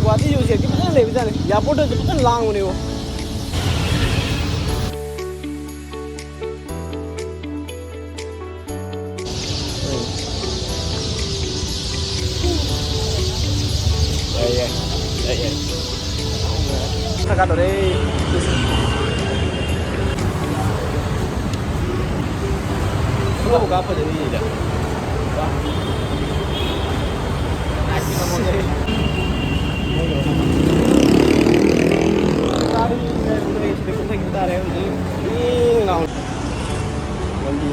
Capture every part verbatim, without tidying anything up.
ꯒꯨꯍꯥꯇꯤꯁꯨ ꯎꯆꯦꯛꯇꯤ ꯐꯖꯅ ꯂꯩꯕꯖꯥꯠꯅꯤ, ꯑꯦꯌꯥꯔꯄꯣꯔꯠꯇꯁꯨ ꯐꯖꯅ ꯂꯥꯡꯕꯅꯦꯕ꯫ ꯌꯥꯏ, ꯌꯥꯏ, ꯌꯥꯏ, ꯌꯥꯏ꯫ ꯁꯔꯀꯥꯔ ꯇꯧꯔꯦ꯫ ꯐꯣꯇꯣꯕꯨ ꯀꯥꯞ ꯐꯖꯅꯤꯗ꯫ ꯇꯥꯔꯦ ꯍꯧꯖꯤꯛ꯫ ꯏꯪ ꯂꯥꯎꯅ꯫ ꯂꯝꯕꯤ꯫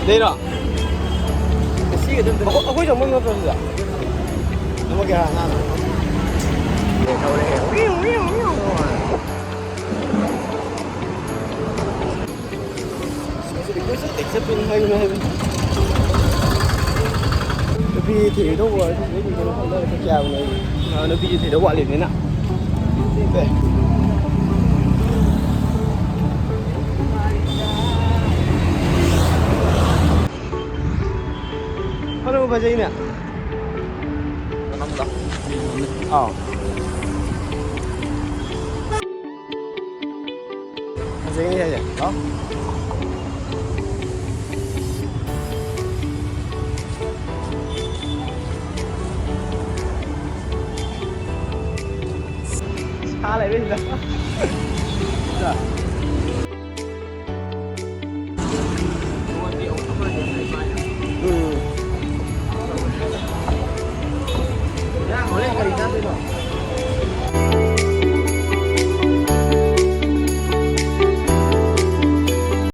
ꯂꯩꯔꯣ? ꯑꯩꯈꯣꯏ, ꯑꯩꯈꯣꯏ ꯆꯪꯐꯝ ꯅꯠꯇ꯭ꯔꯣ ꯁꯤꯗ? ꯑꯃ ꯀꯌꯥ ꯑꯉꯥꯡꯅꯣ? ꯊꯧꯔꯛꯑꯦ꯫ ꯅꯨꯄꯤ ꯊꯤꯗꯧꯕ ꯀꯌꯥꯕꯨ ꯂꯩ? ꯑ, ꯅꯨꯄꯤꯁꯨ ꯊꯤꯗꯧ ꯋꯥꯠꯂꯤꯕꯅꯤꯅ꯫ ꯁꯦ꯫ ꯐꯅꯕꯨ ꯐꯖꯩꯅꯦ꯫ ꯑꯥꯎ꯫ ꯐꯖꯩꯅꯦ ꯍꯥꯏꯁꯦ꯫ ꯂꯥꯎ꯫ ꯁꯥ ꯂꯩꯔꯦ ꯁꯤꯗ꯫ ꯁꯤꯗ꯫